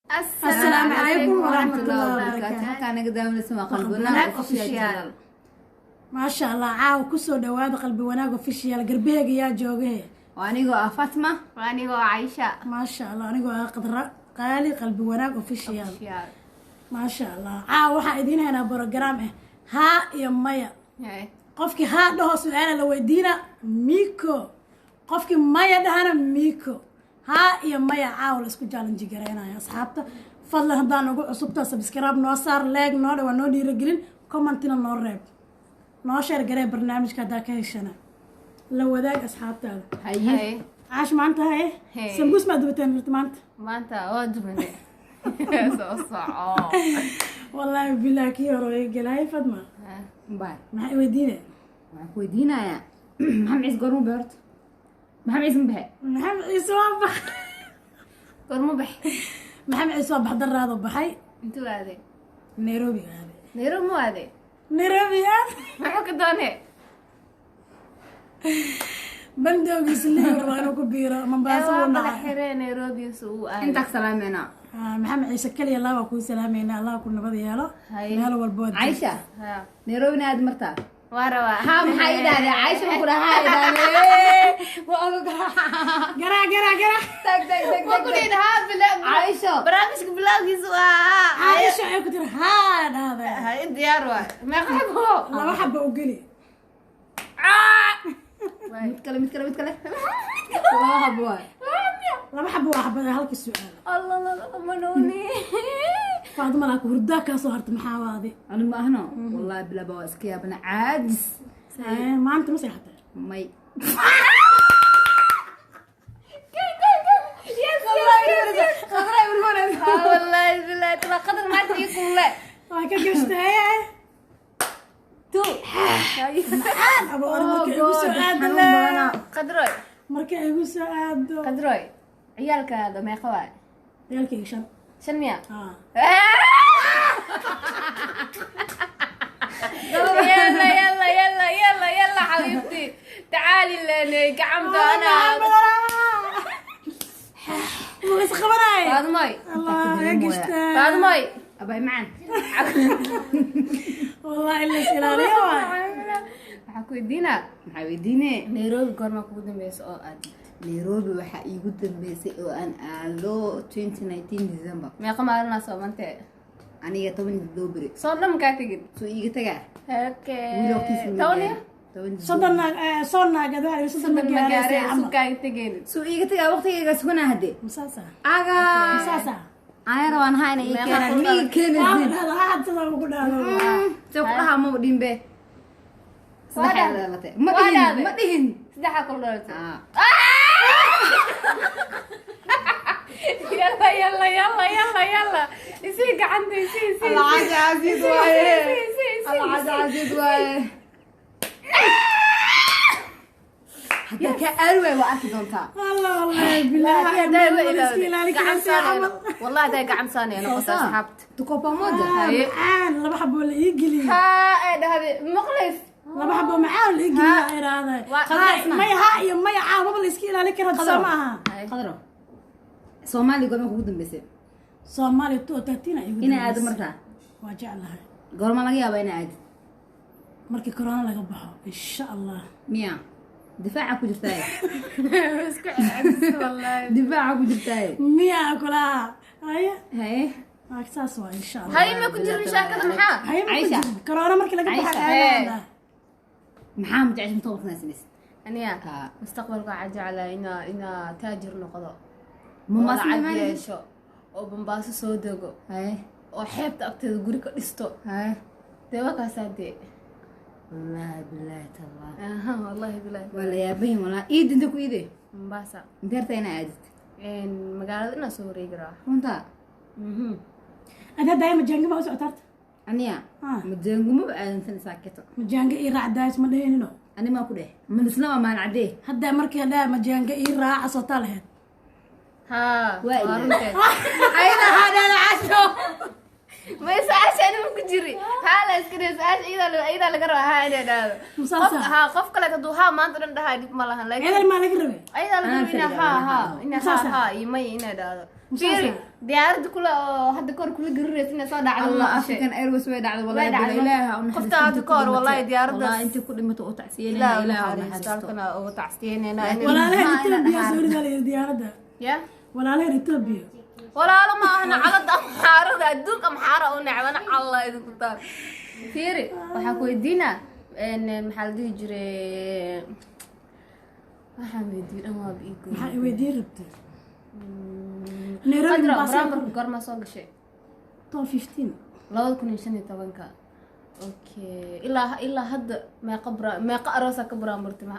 Asalaamu calaykum waraxmatullaahi wabarakaatu. Halkaa naga daawanaysa waa Qalbi Wanaag Wanaag Official. Official. Maasha Allah, caawa kusoo dhawaada Qalbi Wanaag Official. Garbeheega yaa joogahe? Waa anigoo ah Fatma. Waa anigoo Caisha. Maasha Allah, anigoo ah Qadra Qaali, Qalbi Wanaag Official. Official. Maasha Allah, caawa waxaan idiin haynaa program ah haa iyo maya. Hey. Qofkii haa dhaho su-aala la weydiina miko, qofkii maya dhahana miko. Haa iyo maya caawa la isku challenge garaynaya. Asxaabta, fadlan haddaan ugu cusubta, subscribe noo saar, like noo dhawa, noo dhiiragelin, commentina noo reeb, noo share garee barnaamijka. Haddaa ka heshana, la wadaag asxaabtaada. Haye. Hey. Caash, maanta haye. Hey. Sambuus maa dubateen horta maanta? Maanta waa dubane. Soo soco. Wallaahi bilaah, kii hore way gelaay. Fadma. Bye. Maxay weydiine? Waxaan ku weydiinayaa, Maxamed Ciise goormuu baxay horta? Maxamed Ciise ma baxay? Maxamed Ciise waa bax. Goorma bax? Maxamed Ciise waa bax, daraado baxay. Intuu aaday? Nairobi aaday. Nairobi mu aaday? Nairobi aaday. Muxuu ka doonee? Bandoogiisa lihi rabaa inuu ku biiro Mombasa. Waa wuu bala nacay. Xiree Nairobi su uu aaday. Intaa ka salaameynaa. Ah, Maxamed Ciise keliya Allah waa kuu salaameynaa, Allah ku nabad yeelo. Haye. Meel walbo waad Caisha. Ha. Nairobina aad martaa? Waa rabaa. Haa, maxaa ii dhahday Caisha? Ma ku dhaha haa ii dhahday? Waa oga. Garaa garaa garaa. Tag tag tag. Waa ku tag. dhihin haa bila. Caisha. Barnaamijka bilowgiisu waa Caaisha ay ku tiri haa dhahday. Hay, diyaar waay. Meeqa xabo? Laba xabo u geli. Mid kale, mid kale, mid kale. Laba habo waay. Laba xabo waa xabada halka su-aal. Allah Allah, manoni. Faaduma laa ku hurdaa kaa soo harta, maxaa waadi? Ani ma ahno, wallahi bilaba waa iska yaabana caajis. Maanta ma seexatay? May. Yes, yes. Ha, wallahi billahi tala qadar maanta ii kulle. Waa ka gashtay. Two. Macaan abo or marka igu soo aado xanuun le. badanaa. Qadroy. Marka igu soo aado. Qadroy. Ciyaalkaada meeqa waay? Ciyaalkayga shan. Shan miya? Ah. يلا يلا يلا يلا يلا حبيبتي، تعالي لاني قعمت انا. Ma is qabanay. فاطمي. Allah ya gashtay. فاطمي. Abay macaan. Wallahi in la is ilaaliyo waay. Waxaa ku weydiinaa. Maxaa weydiine? Nairobi goormaa kugu dambeysa oo aad? Nairobi waxaa iigu dambeysay oo aan aado 2019 December. Meeqa maalinaa soomantee? Aniga 17 beri. Soo dhan makaa tegin? Soo iiga tagaa. Okay. Wiilowkiisa ma Toban iyo gaarin. 17. 30 naag soo naagad waxaa yidhi 30 ma 30 gaaraysa magaaree camal. sukaaga tegeynin. Soo iiga tagaa, waqtigayga suganaa hadde. Masaasa. Aga. Masaasa. Aya rabaan haa inay ii Meeqa keenaan. ku Ma ii Waa keenaysin. dhahdo haa sidaa ugu dhahdo. Soo ku dhahaa maba dhinbe. Waa Saddex dhahday. dhalatay. Ma Waa dhihin, dhahday. ma dhihin. Saddexaa kula dhalatay. Ah. يلا يلا يلا يلا يلا، isii gacanta, isii, isii. Alcaadi casiid waaye. Isii, isii, isii. Alcaadi casiid waaye. Haddaa kaa aari waay, waa arki doontaa. Allah, wallahi bilahi ma iska ilaali karaysa camal. والله ده gacan saanay noqota asxaabta. Tuko pamoja. Haye. Macaan laba xabo la ii geliyey. haa ee dhahday maqlays. Laba xabo macaan la ii geliyey ay idhaahday. Waa- Maya, haa iyo maya caawa maba la iska ilaali kara, soo ma aha? Qadro. Soomaali goorma kugu dambeysay? Soomaaliya 2013 ay igu Inaa aado dambeysay. martaa? Waa jeclahay. Goorma laga yaabaa inaa aadid? Markii corona laga baxo, insha Allah. Miya? Difaaca ku jirtaaye. Isku celcelis wallahi. Difaaca ku jirtaaye. Miya kulaha haya. Haye. Waa saas, waa insha Allah. Hay, ma ku jirin shaakada maxaa? Haya, ma ku Aisha. jirin corona markii laga baxo. Aisha. Aadana. Maxaa ma jeceshay mustaqbalka inaad samaysid? Aniga Haa. mustaqbalka waxaa jeclaa inaa taajir noqdo oo Mombasa lacag imaanaysid? yeesho oo Bombaaso soo dego Haye. oo xeebta agteeda guri ka dhisto. Haye. Dee waa kaasaa dee. Wallaahi bilaahi tallah. Aha, wallahi bilahi. Waa la yaabahin walaa. Iid inta ku iide? Mombasa. Inteerta inaa aadid? Magaalada inaa soo wareegi rabaa. Runtaa? Ada hadda majaanga ma u socota horta? Aniya? Ah. Majaangumaba aadansan saaketo. Majaanga ii raac daayis ma dhahinino? Ani maa ku dheh. Malisna waa maalin caddee. Hadda markii hadhaa majaanga ii raaca sootaa lahayd. Haa. Waa waa ilaa. runteed. Ayada haa dhahda Casho. Ma su-aasha anima ku jiri haa la iska dhigo su-aasha, iyadaa laga rabaa haa inay dhahdo. Musaasa. Qof haa, qof kale hadduu haa maanta dhan dhahaa dhib ma lahan, laakiin Ciidan maa laga rabay? ayadaa laga Anaa rabaa inaa fadhiga, haa anaa haa inaa haa Musaasa. haa iyo maya inay dhahdo. Musaasa. Fiiri. Diyaaradda kula oo hadda kahor kula gariraysa inay soo dhacdo. Allah. Ma maqashay? African Airways way dhacday wallahi. Way dhacday. Bila ilaaha u naxariisto Qofta hadda intii ku kahor, dhimatay. wallahi, diyaaraddaas- Wallahi intii ku dhimatay oo tacsiyeynayna, Ilaaha ilaaha u u naxariisto. naxariisto, ugu tacsiyeynayna. Walaalaheen Maxaa ina Etoobiya dhaxal? soo ridaa la yidhi diyaaradda. Ya. Walaalaheen Etoobiya. Walaalo ma ahna, calada amxaarada adduunka amxaara u necbana, Allah idinku taal. Fiiri, waxaa ku weydiinaa maxaa la dhihi jiray, waxaan weydiin dhan waaba ii gooyay. Maxaa i weydiin rabtay? Nairobi Qadra Mombasa. Buraanburka goormaa soo gashay? 15. 2015-ka. Okay, ilaa hadda meeqa meeqa aroosaa ka buraanburtay? Ma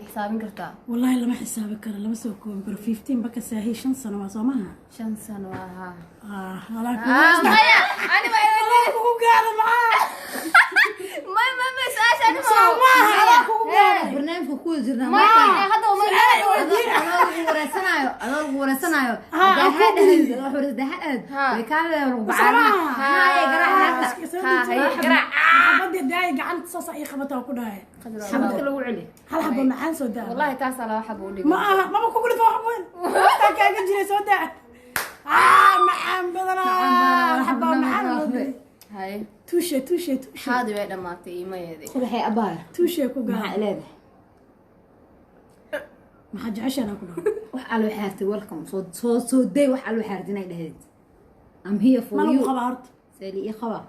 xisaabin kartaa? Wallahi lama xisaabi karo, lama soo koobi karo. 15 baka saahi, 5 sano waa soo maha? 5 sano ahaa. Ah, walaa. Maya, ani ma Walaa kugu gaada maxaa? May may may, su-aasha ani ma Soo maaha, adaa kugu gaada. Barnaamijka ku wada jirnaa. Maya, hadda ma Su-aal weydiin. Adoo lagu wareysanaayo, adoo lagu wareysanaayo. Ha, haddaa ha, haa dhahayd, wax wareysa haddaa haa dhahayd, Ha. way kaa leedahay lagu Soo bacaarina. maaha. Haye, garaac naagta. Ha, haye, garaac. Xabadii daaya gacanta saas ay qabata oo ku dhahay. Xabadka lagu celi. Hal xabo macaan soo daa. Wallahi taasaa laba xabo u dhigay. Ma aha, maba kugu dhifo wax weyn taa kaaga jiray. Soo daa. Ah, macaan badanaa. Macaan badanaa, xabaa xabna macaan loo macaan. diray. Haye. Tuushe, tuushe, tuushe. Haadi way dhammaatay iimayeedii. Qurxay abaar. Tuushe ku Maxaa gaar. leedahay? Maxaa jeceshaan ku dhaho? Wax allo xaartay, welcome. Soo soo soo day, wax allo xaartay inay dhahayd. I'm here for Ma lagu you. qabaa horta? Sali ii qaba.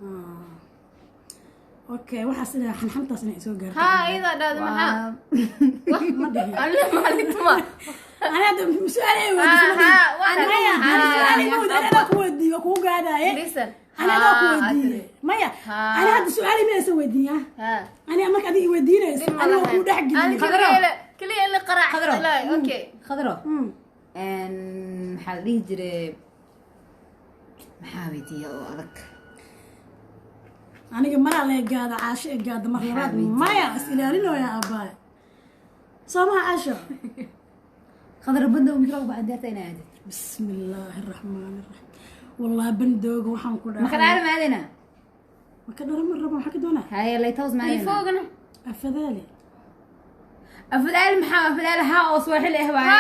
Ah. Okay, waxaas inay xanxantaas inay soo gaarto. Haa, iyadaa dhahda maxaa? Ma dhihin. Alle maalintuma. Ani hadda su-aal ay weydiisay ma dhihin. Haa, waa Maya, ani su-aal ima weydiin, ani adaa ku weydiiye, waa kugu gaadaaye. Listen. Ani adaa ku Haa, weydiiye. Maya, Haa. ani hadda su-aal ima aysan weydiin, ah. Haa. Ani marka adiga i weydiinayso, Dib ma ani waa lahayn. kuu dhex Ani geliyey. keliya keliya in la qaraac. Khadro. Ilaahay, okay. Khadro. Mm. Maxaa la dhihi jiray? Maxaa weydiiya oo adag? Aniga maraa la gaada, caasho ee gaada mar labaad. Maxaa weydiiya? Maya, is ilaalinooya aabbaay. Soo maha, caasho? Khadro, bandow mikro ugu baxan deerta inay aadid. Bismi illaahi araxmaani iraxiim. Wallahi bandooga waxaan ku Ma dhahay. ka dhaara maadina? Ma ka dhara, ma rabo, maxaa ka doonaa? Haye, lighthouse maadina. Ifoogana. Afadaali. Afadaali maxaa? Afadaali haa oo Swahili ah waaye.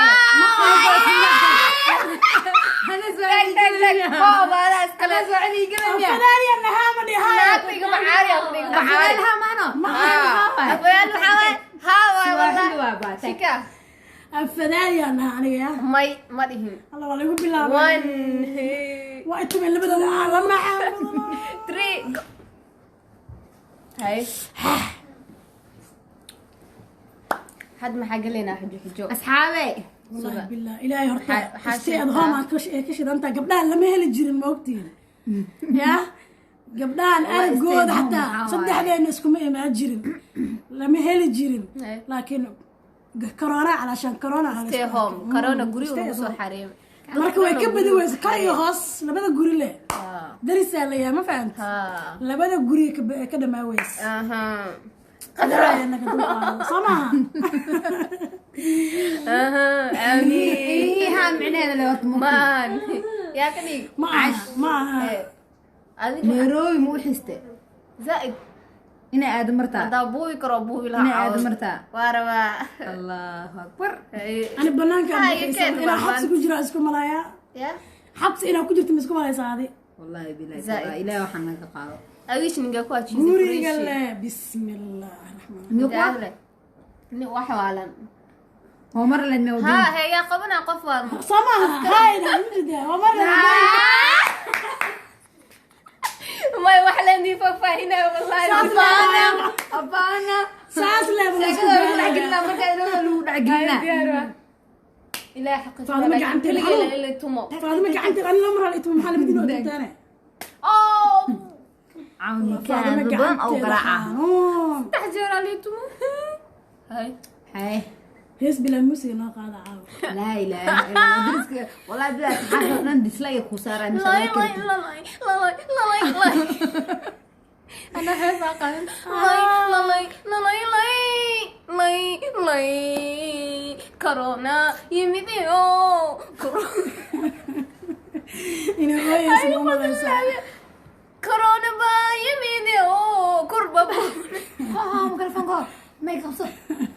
Hada Tag tag tag. Oo, baada iskale. Hada Swahili galamya. Afadaali nahaa ma dhihaay. Naagta iga macaari, aku iga macaari. Afadaali haa maano. Ma haa waaye. Afadaali maxaa waaye? Haa waaye. Swahili Wallahi. waa baa. Tag. Shika. Afadaali yaa nahaa aniga yaa. May, ma dhihin. Alla waa lagu bilaabay. One. Waa itumeen labadooda la macaan badanaa. Three. Go. Hay. Had maxaa gelaynaa? Xujo xujo. Asxaabe. Wallahi billah, ilaahay horta Waxaa stay at sheegtaa- home aan ka shidantaa. Gabdhahan lama heli jirin, ma ogtiin ya gabdhahan Waa stay aragooda at home xataa maxaa waaye? Saddexdeena iskuma imaan jirin, lama heli jirin. Eh. Laakiin corona calaashaan corona la Stay isku home. arkay. Corona guriga Stay lagu at soo home. xareemay. Marka way ka badi weysa kor iyo hoos, labada guri le darisaa la yahay, ma fahanta? Labada guri ka dhamaa weysa. Aha. Ilaahay naga dulqaado, soo maaha? Aha. Amiin. Haa, micnaheeda le horta ma Man. Yaa ka dhig. Ma aha, ma aha. Eh, adiga. Nairobi ma u xiste? Zaaid. Inay aado martaa. Haddaa buubi karo, buubi lahaa. Inay aado martaa. Waa rabaa. Allahu akbar. Ani banaanka Ha, aan iyo bixiysan, keen inaa baan xabsi ku jiro isku malayaa. Ya. Xabsi inaa ku jirto ma isku malaysaa adi? Wallahi billahi. Zaaid. Ilaahay waxaan naga qaado. Awish ninka ku ajiisay. Guriga le, bismi illaahi raxmaan. Miyo kuwa? Nin wax waalan. Oo mar leen me Ha, wadin. he yaa qabanaa qof waalan. Soo maaha? Hayda mujida waa mar. May wax leen dii faahfaahinaya wallahi. Saas le. Abaana. Saas le baa la isku Sheekada lagu gaaraya. dhexgelinaa, markaa ilaaha lagu dhexgelinaa. Ilaahay xaqiisa. Faadimo gacanteeda Keligeeda xanuun. ilay tumo. Faadimo gacanteeda ani lama rala ituma, maxaa labadiin oo dintaane? Oh. Caawni Faadimo kaan badan oo gacanteeda garaaca. xanuun. Saddex jeer aa lii tumo. Hay. Hay. Hees bilaa muusiga noo qaada caawa. Laa ilaaha illa Allah. Dariska wallahi bilaa saxaafada dhan dislike ku saaraan insha Lay Allah. lay lay lay lay lay. Ana hees aqaan. Lay lay lay lay lay lay. Corona yimid iyo corona. Inay ooyeysa ma umalaysaa? Corona baa yimid iyo kurba. Ha ha, mikrofoonka may qabso.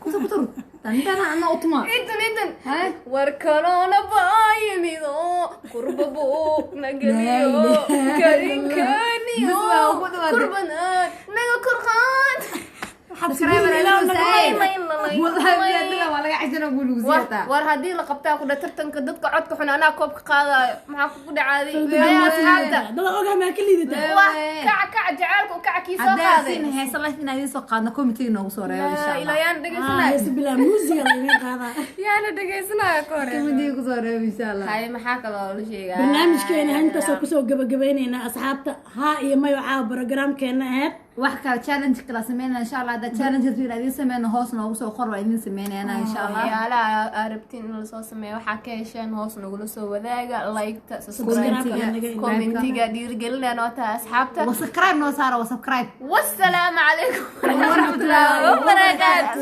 Ku tur. Tantana ana utuma. Intan intan. Haye. War kaloona baa yimid oo kurba buu na geliyo Laa ilaaha karinkaniyo Bas waa ugu dhawaatay. kurbanaan naga korqaan. Xabsi guri ilaahu naga Wallahi biyaa waa laga cajana buu lagu siyataa. War haddii la qabtaa ku dha tartanka dadka codka xun anaa koobka qaadaayo, maxaa kugu dhacaaday? Qalbiga Haya ma asxaabta. dada ogaa maa ka liidataa. Wah, kaca kaca jacaylka u kaca kii soo Haddaa qaaday. sin heesa life inaan idiin soo qaadno, committee noogu soo reebo insha Allah. Ilaa yaana dhegeysanaya. Heese bilaa muusiga laydin qaadaa. Yaana dhegeysanaya ka hore. Committee ku soo reebo insha Allah. Haye, maxaa kaloo la sheegaa? Barnaamijkeena intaasoo kusoo gabagabaynaynaa asxaabta. Haa iyo mayo caawa programkeena ahayd. Wax kale challenge kala sameynaa insha Allah. Haddaa challenge inaan idiin sameyno, hoos noogu soo qor, waa idiin sameynayna insha Allah. Waxyaalaha aa rabtiin in lasoo sameeyo, waxaa ka hesheen hoos nagula soo wadaaga, like-ta, subscribe, commentiga dhiirigelinaa noo tahay asxaabta. Subscribe noo saara, subscribe. Wassalaamu calaykum waraxmatullaahi wabarakaatu.